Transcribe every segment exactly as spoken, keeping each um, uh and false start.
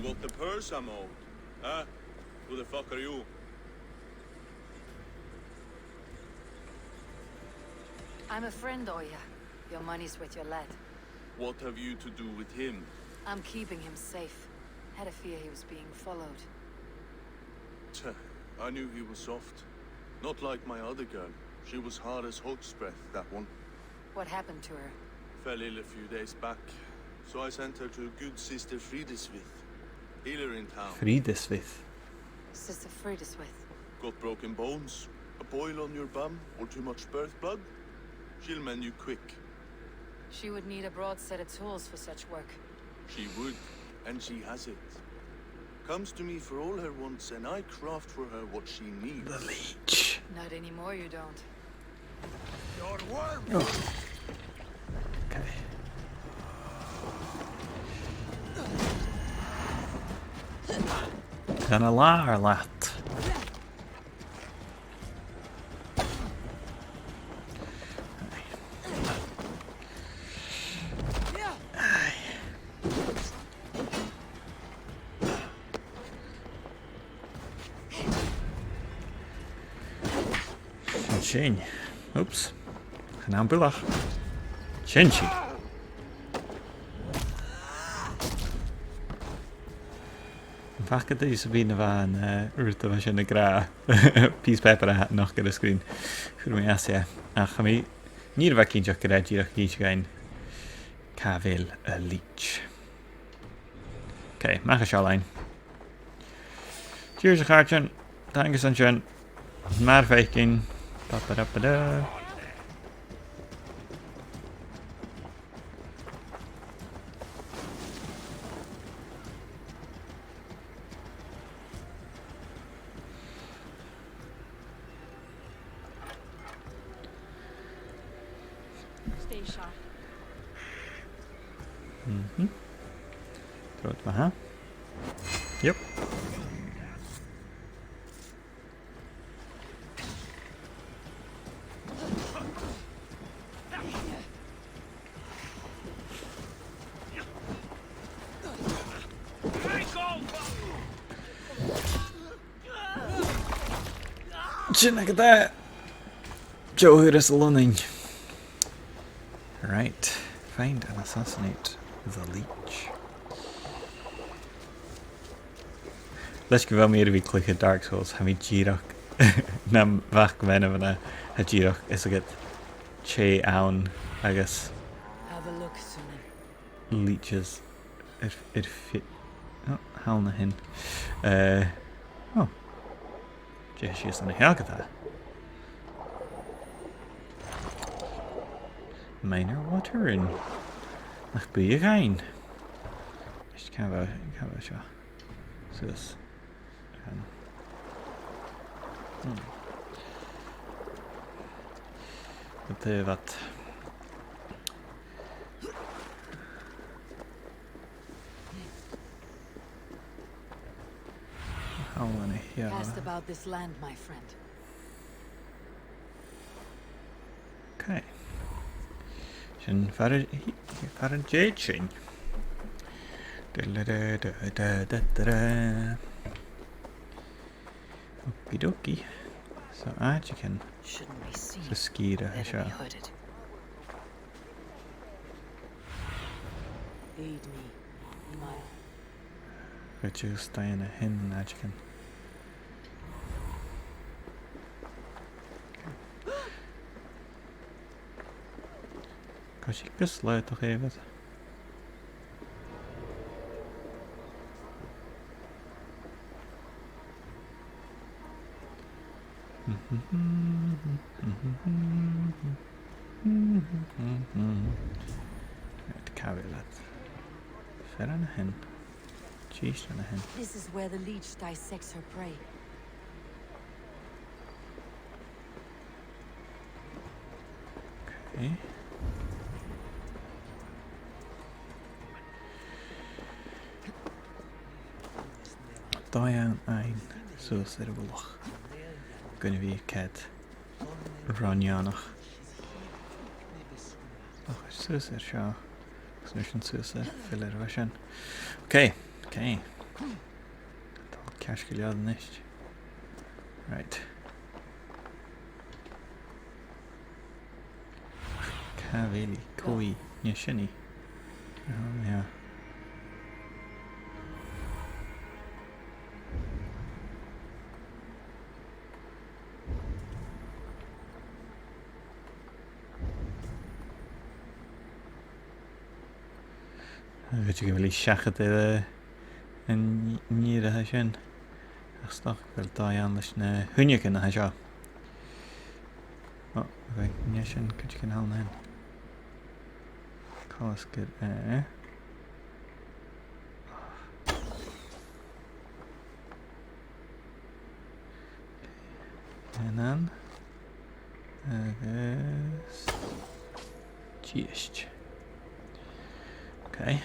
Got the purse I'm owed. Huh? Who the fuck are you? I'm a friend, Oya. Your money's with your lad. What have you to do with him? I'm keeping him safe. Had a fear he was being followed. Tch, I knew he was soft. Not like my other girl. She was hard as hog's breath, that one. What happened to her? Fell ill a few days back, so I sent her to good Sister Frideswith. Healer in town. Frideswith. Sister Frideswith. Got broken bones, a boil on your bum, or too much birth blood? She'll mend you quick. She would need a broad set of tools for such work. She would, and she has it. Comes to me for all her wants, and I craft for her what she needs. The leech. Not anymore, you don't. You're warm. Oh. Okay. Gonna lie or lat. Sin. Oops. Chan ann buileach. Sin sin. Am faca duine sam bith na bha an, eh, rud a bha sin ag ràdh? Pìos pàipear a nochd air an sgrìn. Chuir mi às e. Ach tha mi, nì mi cinnteach gu robh e dìreach ag innse dhuinn càit a bheil an leech. Ok, a-mach à seo leinn. Cheers, a chàirdean. Thanks an sin. Mar a chì sinn. Ba-ba-da-ba-da. Stay sharp. Mhm. Trobhad ma-thà. Yep. Sin agad e. Deagh thuras a Lunnainn. Right. Find and assassinate the leech. Leis gu bheil mi air a bhith a' cluiche Dark Souls, tha mi dìreach nam mhac-meanmna, tha dìreach, is agad, tè ann agus Have a look, Sunan. Leeches air, air fi-, oh, thall an sin. Eh, oh. Dè tha sìos an seo agad? Minor water rune. Nach buidhe a th' ann. Is càit a bheil, càit a bheil seo? Suas. An. Hmm. An taobh ud. Thall an seo. Cast about this land, my friend. Ok. Sin far a, far an tèid sinn. Da-da-da-da-da-da-da. Okie dokie. So, àiteachan sa sgìre seo. Shouldn't be seen. Better be hooded. Aid me, my Bha e just an sin an àiteachan. Cò 's e gus leth a tha e, David? Right, càit a bheil iad? Fear an sin. Jeez, an sin. This is where the leech dissects her prey. Okay. Dòigh ann suas air a' mhullach. Gun a bhith ceart ro neònach. Ach suas air seo. Agus an uair sin suas air, fillear a bha sin. Ok, ok. Tha e ceart gu leòr a-nis. Right. Càit a bheil i? Cò i? Nì sinn i. Oh, yeah. Bha mi a' tuigsinn gu bheil i seachad air, eh, an nigheadaireachd sin. Ach 's dòcha gu bheil dòigh ann leis na h-uinneagan a tha seo. Oh, okay, nì sinn cuideigin thall an sin. Coltas gur e. Anan. Agus dithis. Okay,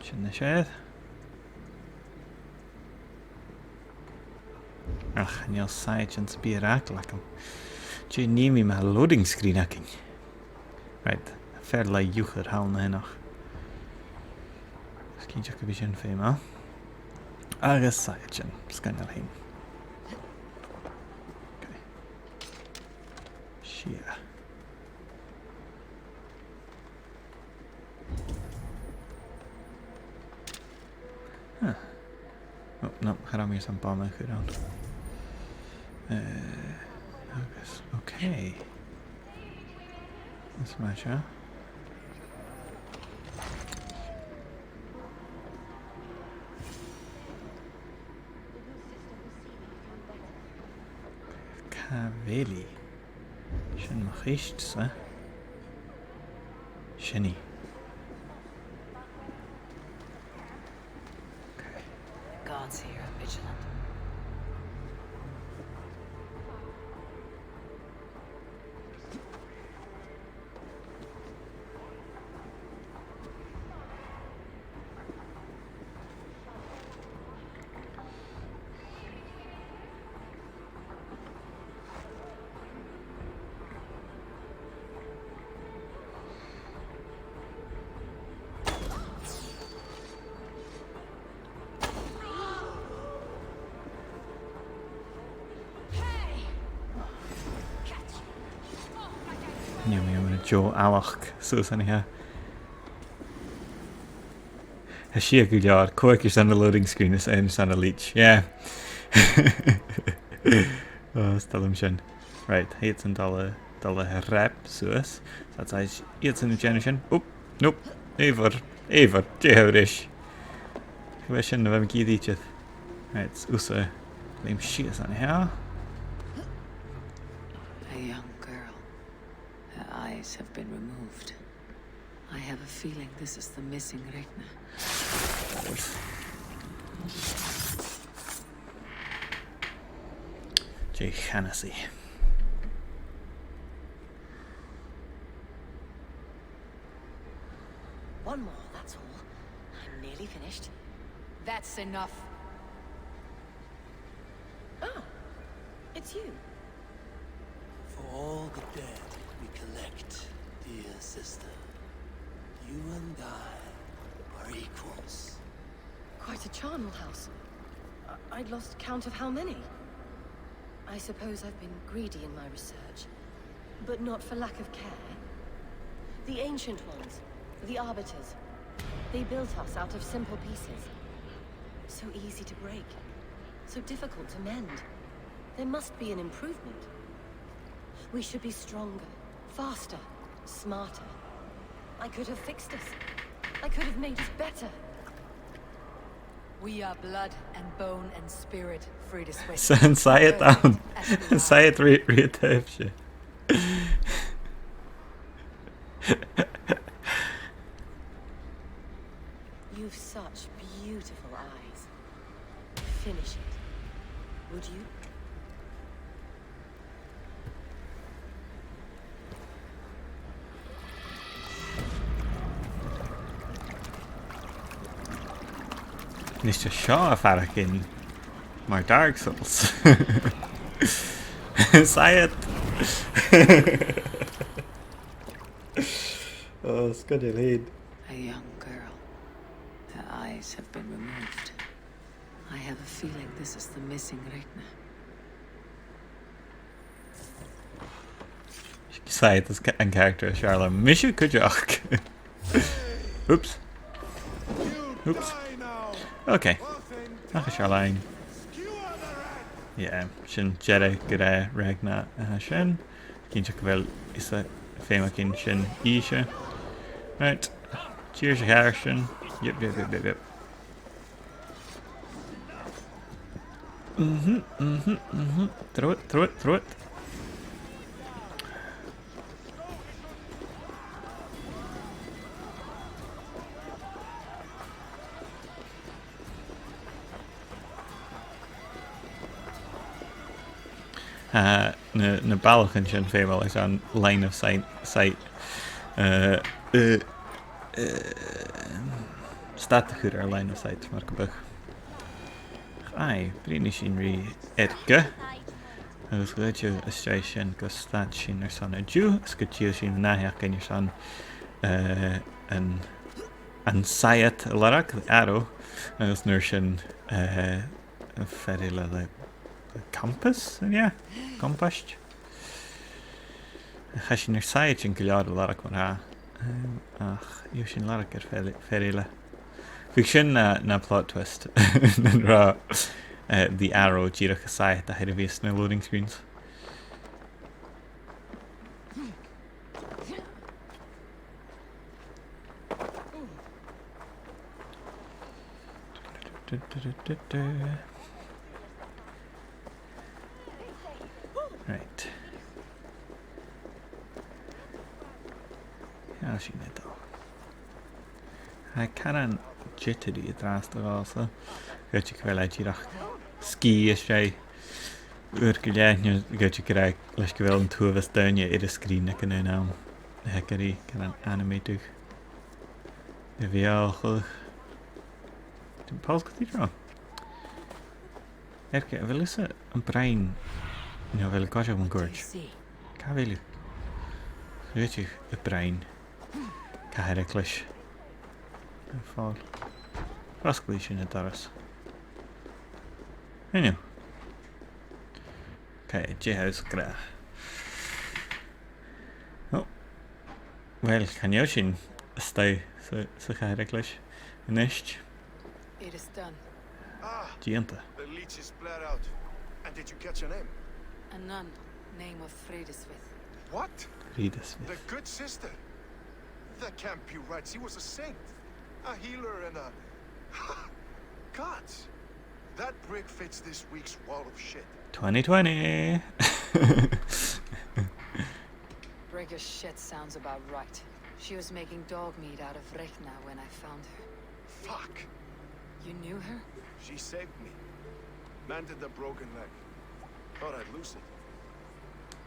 sin a-nis e. Ach, chan eil saighead sam bith air fhàgail agam. Dè nì mi ma tha loading screen againn? Right, fear le iuchair thall an sin, ach 's cinnteach gum bi sin feumail. Agus saighead sin, sgoinneil fhèin. Okay. Sia. Huh. Oh, no, cha robh mi airson bom a chur ann. Eh, agus, okay. Is math seo. Càit a bheil i? Sin mo cheist-sa. Sin i. Okay. The guards here are vigilant. Nì mi, mi a' dol a dh'fhalach suas an seo. Tha sia gu leòr, còig airson an loading screen is aon airson an leech. Yeah. Oh, is toil leam sin. Right, tha iadsan a' dol a, dol a dhreap suas. So tha iadsan a' dèanamh sin. Oop, nope. Eivor, Eivor, dè tha thu ris? Cò bha sin a bha mi ag iarraidh? Right, is thusa. Leum sìos an seo. A young girl. Her eyes have been removed. I have a feeling this is the missing Regna. Dè chanas i? One more, that's all. I'm nearly finished. That's enough. Ah, it's you. For all the dead we collect, dear sister, you and I are equals. Quite a charnel house. I- I'd lost count of how many. I suppose I've been greedy in my research, but not for lack of care. The Ancient Ones, the Arbiters, they built us out of simple pieces. So easy to break, so difficult to mend. There must be an improvement. We should be stronger, faster, smarter. I could have fixed us. I could have made us better. We are blood and bone and spirit, Frida Swift. Saighead ann. Saighead ri, ri taobh sin. You've such beautiful eyes. Finish it. Would you? Nise, seo a' faireachdainn mar Dark Souls. Saighead! Oh, sgoinneil fhèin. A young girl. Her eyes have been removed. I have a feeling this is the missing Regna. Saoil, is ca-, an character as fheàrr leam. Mise cuideachd. Oops. Oops. Okay. Ach as fheàrr leam. Yeah, sin deireadh gu robh Regna, uh, sin. Cinnteach gu bheil fhios, feum againn sin innse. Right. Tìoraidh sa chàr sin. Yep, yep, yep, yep, yep. Mhm, mhm, mhm. Throw it, throw it, throw it. Uh, na, na ballachan sin feumail airson line of sight, sight, uh, uh, uh, stad a chur air line of sight, mar gum biodh. Aye, bruidhnidh sinn ri Edgar. Agus dh'fhaodte às dèidh sin gun stad sinn airson an-diugh, is gun till sinn an ath-sheachdain airson, uh, an, an saighead a lorg, the arrow, agus an uair sin, uh, am fear eile le, le compass, yeah? Compaist. Chaidh sinn air saighead sin gu leòr a lorg mar-thà. Um, ach, gheibh sinn lorg air fear, fear eile. Bhiodh sin na, na plot twist. Nan robh, uh, the arrow dìreach a' saighead a tha air a bhith sna loading screens. Right. Tha sin a' dol. Tha e caran jittery an-dràsta dhòmhsa. Dh'fhaodte gu bheil e dìreach sgìth às dèidh uair gu leth, no dh'fhaodte gur e leis gu bheil an t-uabhas daoine air an sgrìn aig an aon àm. Tha e gu h-àraidh caran animated. A bheil, uh, dè am pàirt gu dìreach? Edgar, a bheil thusa am broinn, no a bheil thu a' coiseachd mun cuairt? Càit a bheil thu? Dh'fhaodte am broinn. Cathair-eaglais. Am fàil. Fosglaidh sinn an doras. An-diugh. Okay, dè tha thusa ag ràdh? Oh. Uill, chan eil sinn a-staigh sa, sa chathair-eaglais a-nis. It is done. Ah, dèanta. The leech is bled out. And did you catch her name? A nun, name of Frideswith. What? Frideswith. The good sister. That can't be right. She was a saint. A healer and a... Gods. That brick fits this week's wall of shit. Twenty twenty. Brick of shit sounds about right. She was making dog meat out of Regna when I found her. Fuck. You knew her? She saved me. Mended a broken leg. Thought I'd lose it.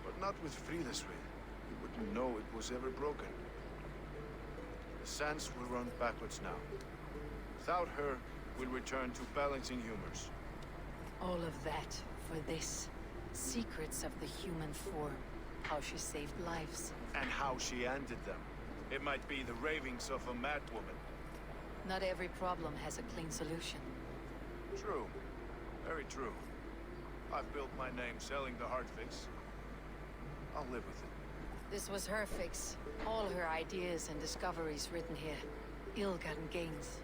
But not with Frideswith. You wouldn't know it was ever broken. The sands will run backwards now. Without her, we'll return to balancing humors. All of that for this. Secrets of the human form. How she saved lives. And how she ended them. It might be the ravings of a madwoman. Not every problem has a clean solution. True. Very true. I've built my name selling the heart fix. I'll live with it. This was her fix. All her ideas and discoveries written here. Ill-gotten gains.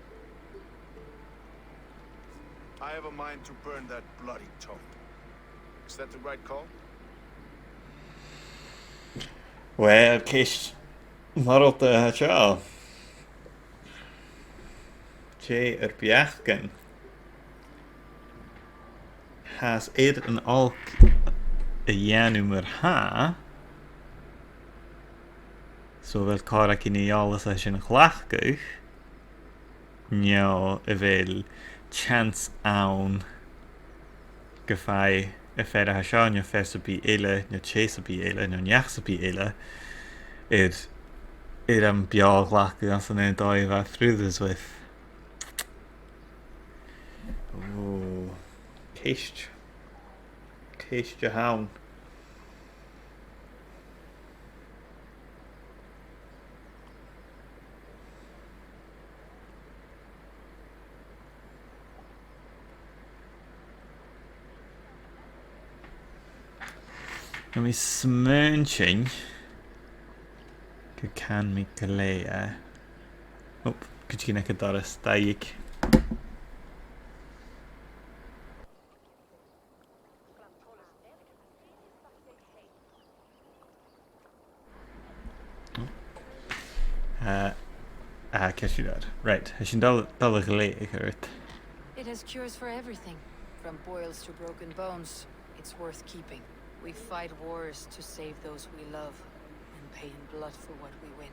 I have a mind to burn that bloody tome. Is that the right call? Well, ceist mhoralta a tha seo. Dè ur beachdan? Tha fhios agad an olc a dhèanamh mar-thà, so a bheil còir againn an t-eòlas sin a ghlacadh, no a bheil chance ann gum faigh am fear a tha seo, no fear sam bith eile, no tè sam bith eile, no neach sam bith eile, air, air am beò a ghlacadh anns an aon dòigh a bha Frideswith. Ò, ceist. Ceist a th' ann. Tha mi a' smaointinn gun can mi glè. Oh, cuideigin aig an doras, dà dhiog. Uh, ah, ceist gu leòr. Right, tha sinn a' dol, dol a ghlèidheadh, right. It has cures for everything, from boils to broken bones. It's worth keeping. We fight wars to save those we love, and pay in blood for what we win.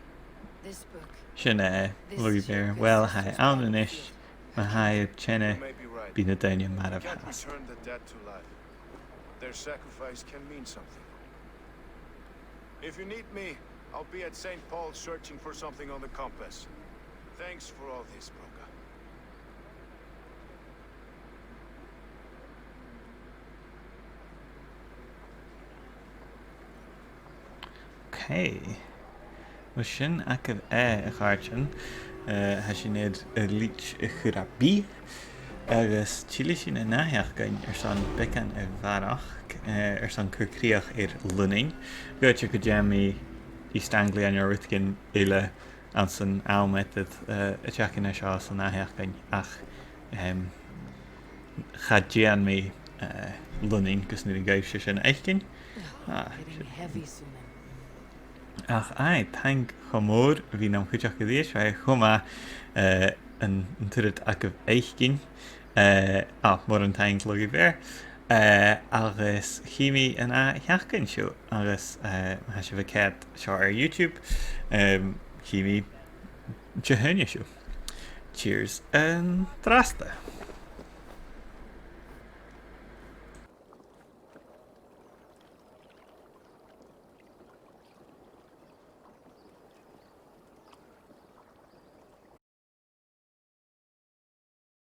This book, sin e, this Luigi Bear. Well, tha e ann a-nis, ma tha e air teine, bidh na daoine marbh fhathast. Can't return the dead to life. Their sacrifice can mean something. If you need me, I'll be at Saint Paul's searching for something on the compass. Thanks for all this, Broca. Okay. Well, sin agaibh e, a chàirdean. Eh, tha sinn air an lìon a chur à bith. Agus tillidh sinn an ath-sheachdain airson beagan a bharrachd, eh, airson cur crìoch air Lunnainn. Dh'fhaodte gun dèan mi East Anglia no rudeigin eile anns an àm eile, eh, a' tighinn an seo san ath-sheachdain, ach, em, cha dèan mi, eh, Lunnainn gus nuair a gheibh sibh sin fhaicinn. Ah, getting heavy soon. Ach aye, taing cho mòr a bhith nam chuideachd a-rithist, bha e cho math, eh, an, an turas agaibh fhaicinn. Eh, ah, mòran taing, Luigi Bear. Eh, agus chì mi an ath-sheachdain sibh, agus, eh, ma tha sibh a' coimhead seo air YouTube, em, chì mi Dihaoine sibh. Cheers an-dràsta.